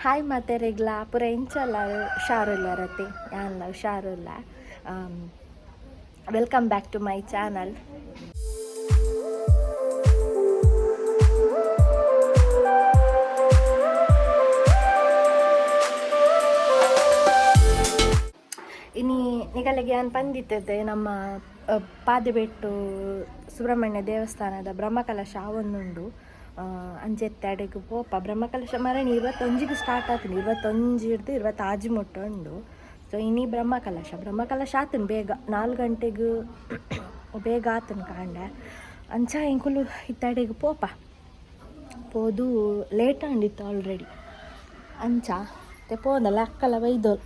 Hi ಮಾತೆರೆಗ್ಲ ಪೂರ ಎಂಚಲ್ಲ ಹುಷಾರುಲ್ಲ ರತಿ ಯಾನ್ಲ ಹುಷಾರುಲ್ಲ. Welcome back to my channel. ಇನಿ ನಿಗಲೆಗೆ ಯಾನ್ ಪಂದಿತ್ತದೆ ನಮ್ಮ ಪಾದೆಬೆಟ್ಟು ಸುಬ್ರಹ್ಮಣ್ಯ ದೇವಸ್ಥಾನದ ಬ್ರಹ್ಮಕಲಶ ಆವೊಂದುಂಡು. ಅಂಚೆತ್ತೆ ಅಡೆಗ್ ಪೋಪ. ಬ್ರಹ್ಮಕಲಶ ಮರಣಿ 21ಗ್ ಸ್ಟಾರ್ಟ್ ಆತುಂಡು, 21 ಹಿಡ್ದು 26 ಮುಟ್ಟ ಉಂಡು. ಸೊ ಇನಿ ಬ್ರಹ್ಮಕಲಶ ಬ್ರಹ್ಮಕಲಶ ಆತುಂಡು ಬೇಗ 4 ಗಂಟೆಗ್ ಬೇಗ ಆತುಂಡು ಕಾಂಡೆ. ಅಂಚ ಎಂಕುಲು ಇತ್ತಡೆಗ್ ಪೋಪ ಪೋದು ಲೇಟ್ ಆಂಡಿತ್ತು ಆಲ್ರೆಡಿ. ಅಂಚ ते ಪೋಂದಲ್ಲ ಅಕ್ಕಲ ಬೈದೋಲ್.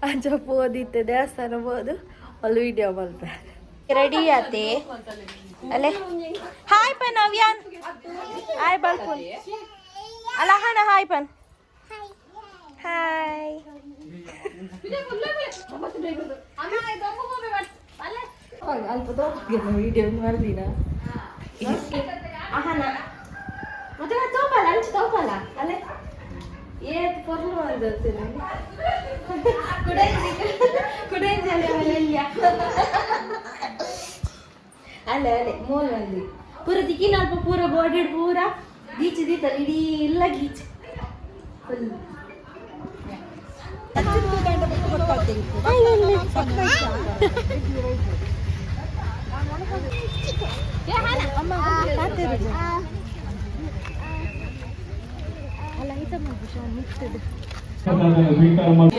ಅಂಚ ಪೋದಿತ್ತೆ ದೇವಸ್ಥಾನ ಪೋದು ಅಲ್ಲಿ ವಿಡಿಯೋ ಮಲ್ಪೆ ರೆಡಿ ಆತೆ. ಅಲ್ಲೇ ಹಾಯ್ ಪನ್ ಅವ್ಯಾನ್ ಹಾಯ್ ಬಲ್ಪುನ್ ಅಲ್ಲ ಹಾನ ಹಾಯ್ ಪನ್ ಹಾಯ್. ಅಲ್ಪ ವಿಡಿಯೋ ಮಾಡ್ದಿನ ಅಹನ ಮತ್ತೆ ತೋಪಲ್ಲ ಅಂಚು ತೋಪಲ್ಲ ಅಲ್ಲೇ ಏತ್ ಪೊರ್ಲು ಮಾಡ್ದೋತೀನಿ ಕುಡೇಂಜಿ ಅಲ್ಲೆ ಅಲ್ಲೇ ಅಲ್ಲೇ ಮೂಲ ಮಂದಿ ಪೂರ ದಿಕ್ಕಿನ ಅಲ್ಪ ಪೂರ ಬಾಡಿ ಪೂರ ಗೀಚು ದೀತಲ್ಲ ಇಡೀ ಇಲ್ಲ ಗೀಚು ಫುಲ್. ಸ್ವೀಕಾರ ಮಾಡಿ.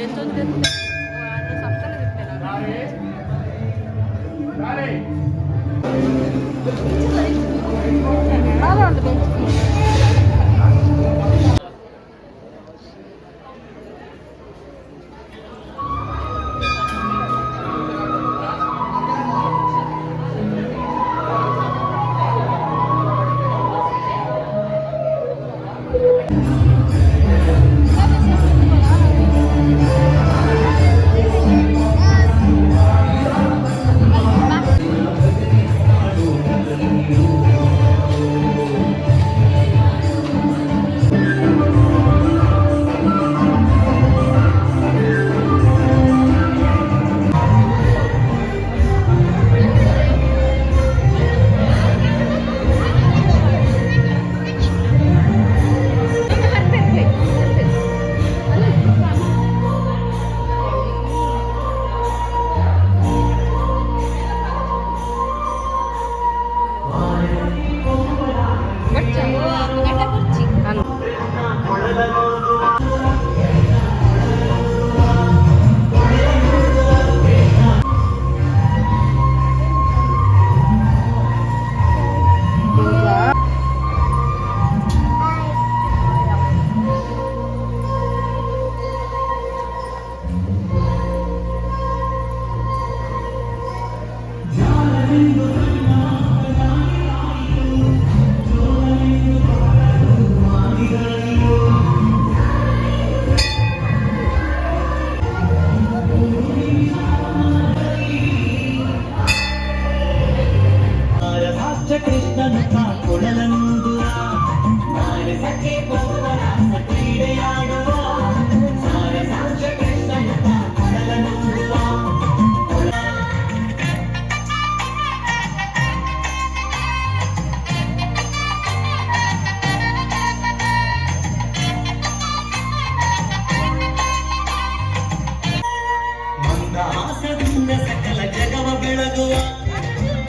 ಮಂದಹಾಸದಿಂದ ಸಕಲ ಜಗವ ಬೆಳಗುವ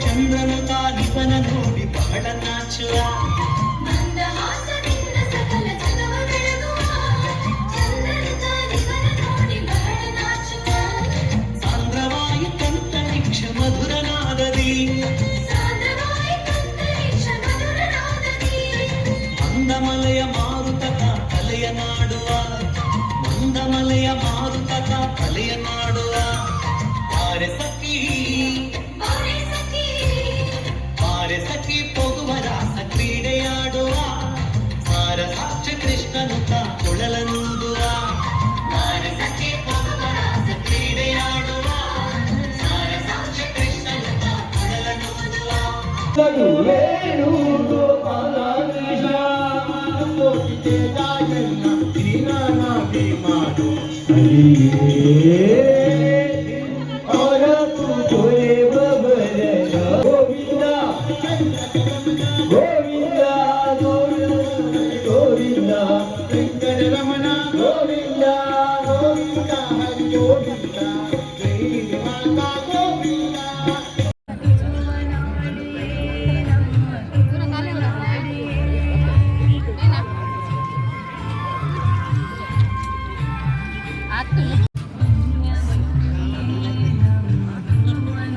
ಚಂದ್ರನು ತಾನಿಪನ ನೋಡಿ ಬಹಳ.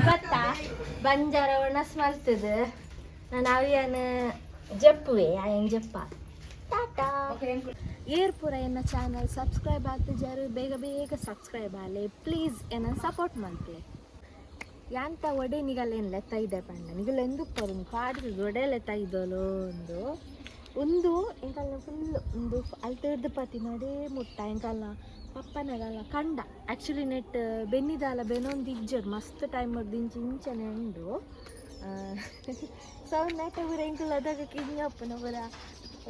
ಬತ್ತ ಬಂಜಾರ ಒಣಸ್ ಮಲ್ತದ ನಾನು ಅವಿಯನ್ ಜಪ್ಪುವೆ ಆಯನ್ ಜಪ್ಪ ಟಾಟಾ. ಏರ್ ಪೂರ ಎನ್ನ ಚಾನಲ್ ಸಬ್ಸ್ಕ್ರೈಬ್ ಆಗ್ತಿಜಾರು, ಬೇಗ ಬೇಗ ಸಬ್ಸ್ಕ್ರೈಬ್ ಆಲೆ ಪ್ಲೀಸ್, ಎನ್ನ ಸಪೋರ್ಟ್ ಮಲ್ಪಲೆ. ಯಾಂತ ಒಡೆ ನಿಗಲೇನು ಲೆತ್ತ ಇದೆ ಪಂಡ ನಿಗಲ್ ಎಂದುಪ್ಪರು ಪಾಡ್ದು ಒಡೆ ಲೆತ್ತ ಇದ್ದೋಲು. ಒಂದು ಒಂದು ಎಂಕಲ್ನ ಫುಲ್ ಒಂದು ಅಲ್ತರ್ದು ಪತಿ ನಡೇ ಮುಟ್ಟ ಎಂಕಲ್ನ ಪಪ್ಪನಗಲ್ಲ ಕಂಡ. ಆ್ಯಕ್ಚುಲಿ ನೆಟ್ ಬೆನ್ನಿದಾಲ ಬೆನೊಂದು ಇಜ್ಜರ್, ಮಸ್ತ್ ಟೈಮ್ ಇಂಚ ಇಂಚನೆ ಉಂಡು. ಸೊ ನೆಟ್ ಪೂರ ಎಂಕಲ್ ಅದಾಗ ಕಿഞ്ഞಪ್ಪನ ಪೂರ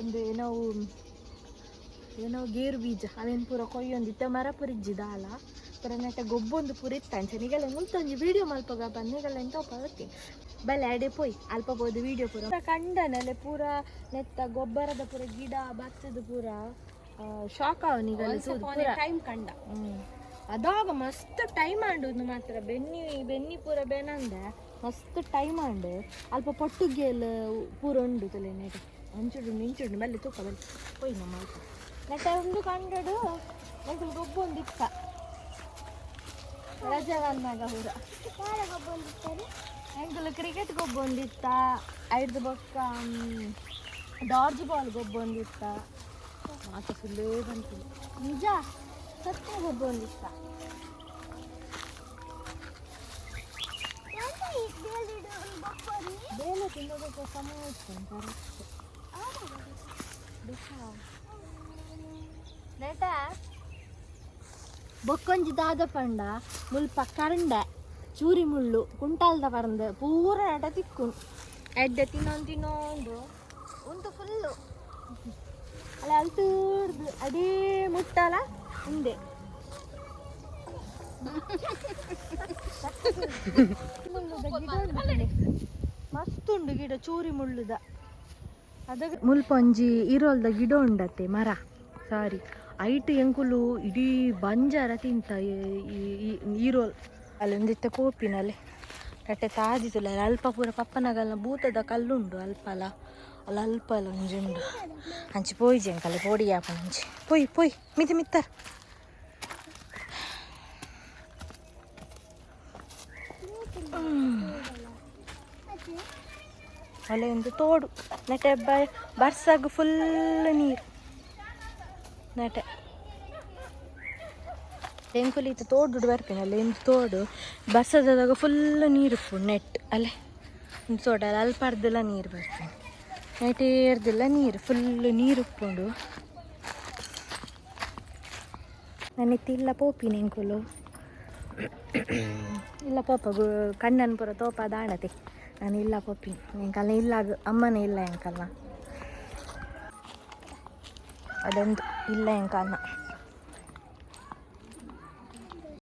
ಒಂದು ಏನೋ ಏನೋ ಗೇರು ಬೀಜ ಅವೇನು ಪೂರ ಕೊಯ್ಯೊಂದಿತ್ತ, ಮರ ಪೂರ ಇಜ್ಜಿ ದಾಲ ಪೂರ. ನೆಟ್ಟ ಗೊಬ್ಬೊಂದು ಪೂರ ಇತ್ತ. ಅಂಚ ನಿಗಲ ಮುಲ್ತೊಂಜಿ ವೀಡಿಯೋ ಮಲ್ಪಗ ಬಂದ್ ಎಂತ ಒಪ್ಪ ಬಲೆ ಅಡೆ ಪೋಯ್ ಅಲ್ಪ ಪೋದು ವೀಡಿಯೋ ಪೂರ ಕಂಡನಲೆ ಪೂರ ನೆತ್ತ ಗೊಬ್ಬರದ ಪೂರ ಗಿಡ ಬತ್ತದ ಪೂರ ಶಾಕ್ ಅವ ನಿಗಲ ಪೂರ. ಟೈಮ್ ಕಂಡ. ಅದಾಗ ಮಸ್ತ್ ಟೈಮ್ ಆಂಡು ಮಾತ್ರ. ಬೆನ್ನಿ ಬೆನ್ನಿ ಪೂರ ಬೆನಂದೆ ಮಸ್ತ್ ಟೈಮ್ ಆಂಡು. ಅಲ್ಪ ಪೊಟ್ಟುಗೇಲ್ ಪೂರ ಉಂಡು ತಲೆ ನೆಟ ಅಂಚುಡು ನಿಂಚುಡು. ಬಲ್ಲಿ ತೂಕ, ಬಲ್ಲಿ ಪೋಯ್ ನಮ್ಮ ಅಲ್ಪ ನೆಟ ಒಂದು ಕಂಡಡು. ಎಂಕುಲು ಗೊಬ್ಬೊಂದು ಇತ್ತ ರಜೆ ಬಂದಾಗ ಪೂರ. ಎಂಕುಲು ಕ್ರಿಕೆಟ್ ಗೊಬ್ಬೊಂದಿತ್ತ, ಐಡ್ದು ಬೊಕ್ಕ ಡಾರ್ಜ್ ಬಾಲ್ ಗೊಬ್ಬೊಂದಿತ್ತ. ಮಾತ ಫುಲ್ಲೇ ಬಂತು. ನಿಜ ಸತ್ಯ ಗೊಬ್ಬೊಂದಿತ್ತ. ಬೇಲೆ ತಿನ್ನೋದಕ್ಕೆ ಸಮಯ ಇತ್ತು, ಕರೆಕ್ಟ್. ನೆಟ ಬೊಕ್ಕೊಂಜಿ ದಾದ ಪಂಡ ಮುಲ್ಪ ಕರಂಡೆ ಚೂರಿ ಮುಳ್ಳು ಕುಂಟಾಲ್ದ ಪರಂದು ಪೂರ ನಟ ತಿಕ್ಕು ಎಡ್ಡೆ ತಿನ್ನೊಂದು ತಿನ್ನೊಂದು ಉಂಟು ಫುಲ್ಲು. ಅಲ್ಲ, ಅಲ್ತೂರ್ದು ಅಡೇ ಮುಟ್ಟಲ ಹಿಂದೆ ಮುಳ್ಳುದ ಗಿಡ ಉಂಟು. ಮಸ್ತ್ ಉಂಡು ಗಿಡ ಚೂರಿ ಮುಳ್ಳುದ. ಅದ ಮುಲ್ಪ ಒಂಜಿ ಇರೋಲ್ದ ಗಿಡ ಉಂಡತ್ತೆ, ಮರ ಸಾರಿ. ಐಟ್ ಎಂಕುಲು ಇಡೀ ಬಂಜಾರ ತಿಂತ ಈರೋಲ್. ಅಲ್ಲೊಂದಿತ್ತೆ ಪೋಪಿನಲ್ಲಿ ಕಟ್ಟೆ ತಾದಿತ್ತಲ್ಲ. ಅಲ್ಪ ಪೂರ ಪಪ್ಪನಗಲ್ನ ಭೂತದ ಕಲ್ಲುಂಡು ಅಲ್ಪಲ. ಅಲ್ಲ, ಅಲ್ಪಲ ಒಂಜಿ ಉಂಡು. ಅಂಚಿ ಪೋಯಿಜಿ ಅಂಕಲೆ ಪೋಡಿ ಆಪುನ. ಅಂಚಿ ಪೋಯ್ ಪೋಯ್ ಮಿತಿ ಮಿತ್ತರ್. ಅಲ್ಲೇ ಒಂದು ತೋಡು. ನೆಟೆ ಬರ್ಸಾಗ ಫುಲ್ ನೀರು ನೆಟೆ. ಎಂಕುಲು ಇತ್ತು ತೋಡು ಬರ್ಪಿನ ಅಲ್ಲ ಇಂದು ತೋಡು. ಬರ್ಸದಾಗ ಫುಲ್ ನೀರು ಉಪ್ಪು ನೆಟ್. ಅಲ್ಲೇ ಒಂದು ತೋಟ ಅಲ್ಲ, ಅಲ್ಪ ಅರ್ಧೆಲ್ಲ ನೀರು ಬರ್ಪಿನ. ನೆಟ್ ಏರ್ದೆಲ್ಲ ನೀರು, ಫುಲ್ ನೀರು ಉಪ್ಪುಂಡು. ನಾನು ಇಲ್ಲ ಪೋಪಿನ ಎಂಕುಲು ಇಲ್ಲ ಪೋಪ ಕಣ್ಣನ್ ಪೂರ ತೋಪ ದಾಣತೆ. ನಾನು ಇಲ್ಲ ಪೋಪಿನ ಎಂಕಲ್ನ ಇಲ್ಲ, ಅಮ್ಮನೇ ಇಲ್ಲ ಎಂಕಲ್ನ. ಅದೊಂದು ಇಲ್ಲ ಎಂಕಲ್ನ.